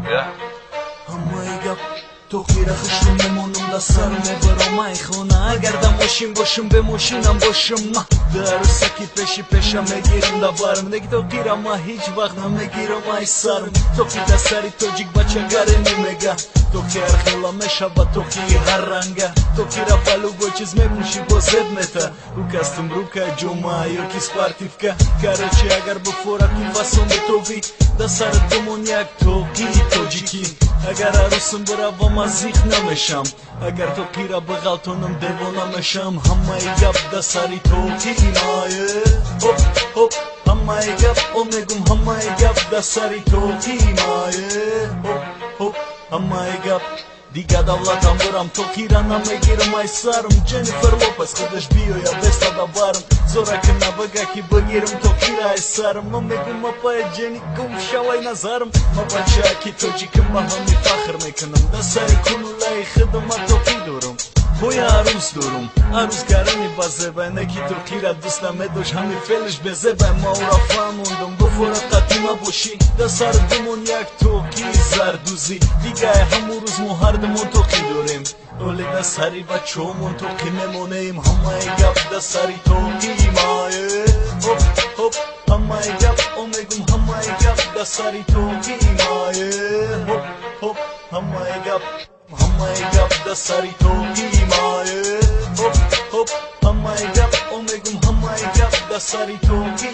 Ҳамаи гап тоқира хушрӯ мемонам, да сар мебарам ай хона. Агар да мошин бошам, бе мошинам бошам, ма дарусаки пеши пеша мегирам да барм. Неки тоқира ма ҳеҷ вақт намегирам ай сарм. Тоқи да сари тоҷик бачагаре мемега, тоқи ҳархела мешава, тоқи ҳар ранга. Тоқира ба любой чиз мепӯшӣ, бо зеб мета рӯ костюм, рука ҷома ёки спортивка. Короче, агар буфора ки фасон битовӣ, да сарат бимон як тоқи тоҷикӣ. Агар арӯсам биравам, аз зиқ намешам, агар тоқира биғалтонам, девона мешам. Ҳамаи гап да сари тоқи мае, ҳоп, ҳоп, ҳамаи гап о мегум, ҳамаи гап да сари тоқи мае, ҳоп, ҳоп, ҳамаи гап. Дига давлатам бирам, тоқира намегирам ай сарм. Дженнифер Лопес худаш биёя бесада барм, зораки набага ки бигирам тоқира ай сарм. Ма мегум: апая Ҷени, гум шавай назарм. Ма бачаки тоҷиким, ба ҳами фахр мекунам, да сари кулулаи хидма тоқӣ дорам. Боя арӯс дорум, арӯс гарами базеба, не ки тоқира дӯст намедошт, ҳами фелиш безеба. Ма ӯра фаҳмондум: буфора қадима бошӣ, да сар бимон як тоқи зардӯзӣ. Дигае ҳамун рӯз мо ҳардумон тоқӣ дорем, оле да сари бачаҳомон тоқӣ мемонем. Ҳамаи гап да сари тоқи мае, ҳоп, ҳоп, ҳамаи гап о мегум, ҳамаи гап да сари тоқи мае, ҳоп, ҳоп, ҳамаи гап. Ҳамаи гап да сари тоқи мае, ҳоп, ҳоп, ҳамаи гап о мегум, ҳамаи гап да сари тоқи.